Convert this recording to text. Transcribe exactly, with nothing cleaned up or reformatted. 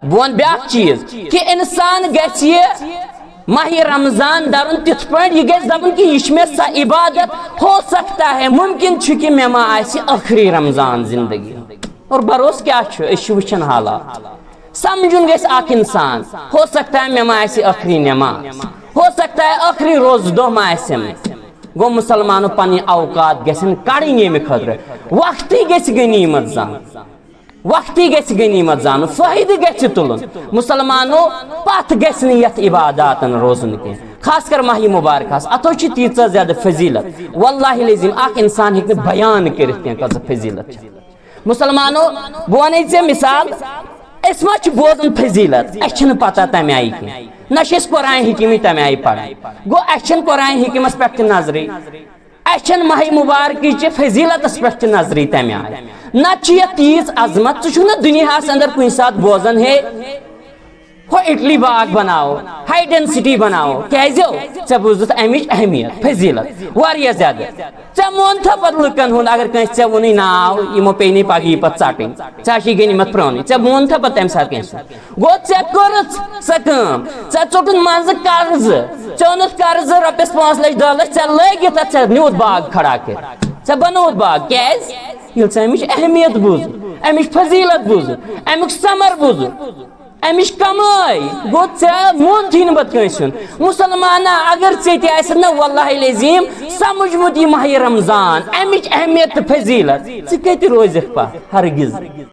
بہٕ وَنہٕ بیٛاکھ چیٖز کہِ اِنسان گژھِ یہِ ماہِ رمضان دَرُن تِتھ پٲٹھۍ، یہِ گژھِ دَپُن کہِ یہِ چھِ مےٚ سۄ عبادت، ہو سکتا ہے، مُمکِن چھُ کہِ مےٚ ما آسہِ ٲخری رمضان زندگی۔ اور بھروسہٕ کیٛاہ چھُ؟ أسۍ چھِ وٕچھان حالات۔ سمجھُن گژھِ اکھ اِنسان، ہو سکتا ہے مےٚ ما آسہِ ٲخری نٮ۪ماز، ہو سکتا ہے ٲخری روزٕ دۄہ ما آسٮ۪م۔ گوٚو مُسلمانو پنٕنۍ اوقات گژھن کڑٕنۍ ییٚمہِ خٲطرٕ۔ وقتٕے گژھِ غنیٖمت زانُن، وقتٕے گژھِ غنیٖمت زانُن، فٲیدٕ گژھِ تُلُن۔ مُسلمانو پتھ گژھِ نہٕ یتھ عباداتن روزُن کینٛہہ، خاص کر ماہِ مبارکس۔ اتھو چھِ تیٖژاہ زیادٕ فضیلت، واللہ العظیم اکھ انسان ہیٚکہِ نہٕ بیان کٔرِتھ کینٛہہ کۭژاہ فضیلت چھِ۔ مُسلمانو، بہٕ وَنَے ژےٚ مِثال، أسۍ ما چھِ بوزان فضیلت، اَسہِ چھِنہٕ پتہ تَمہِ آیہِ کینٛہہ، نہ چھِ أسۍ قرآن حکیٖم تَمہِ آیہِ پَران۔ گوٚو اَسہِ چھَنہٕ قرآن حکیٖمَس پٮ۪ٹھ تہِ نظرٕے، اَسہِ چھَنہٕ ماہِ مُبارکٕچہِ فضیلتَس پٮ۪ٹھ تہِ نظرٕے تَمہِ آیہِ۔ نہ چھِ یَتھ تیٖژ عظمت، ژٕ چھُکھ نہ دُنیاہَس اندر کُنہِ ساتہٕ بوزان، ہے، ہو اٹلی باغ بناو، ہائی ڈینسٹی بناو۔ کیازِ؟ ژےٚ بوٗزُتھ امِچ اہمیت، فضیلت واریاہ زیادٕ۔ ژےٚ مونتھا پتہٕ لُکن ہُنٛد، اگر کٲنٛسہِ ژےٚ ووٚنُے ناو، یِمو پیٚیہِ نٕے پگہٕے پتہٕ ژٹٕنۍ۔ ژےٚ آسی غنیمت پرٛٲنٕے، ژےٚ مونتھا پتہٕ تمہِ ساتہٕ کٲنٛسہِ؟ گوٚو ژےٚ کٔرٕتھ سۄ کٲم، ژےٚ ژوٚٹُن منٛزٕ قرضہٕ، ژےٚ اوٚنُتھ قرضہٕ رۄپیس پانٛژھ لچھ، دہ لچھ، ژےٚ لٲگِتھ تتھ، ژےٚ نیوٗتھ باغ کھڑا کٔرِتھ، ژےٚ بنووُتھ باغ۔ کیازِ؟ ییٚلہِ ژےٚ امِچ اہمیت بوٗزُتھ، امِچ فضیلت بوٗزُتھ، امیُک ثمر بوٗزُتھ، امِچ کمٲے۔ گوٚو ژےٚ مونتھٕے نہٕ پتہٕ کٲنٛسہِ ہُنٛد۔ مُسلمانا، اگر ژےٚ تہِ آسہِ نہ واللہ العظیم سمجھمُت یہِ ماہِ رمضان، امِچ اہمیت تہٕ فضیلت، ژٕ کتہِ روزکھ پتھ؟ ہرگز۔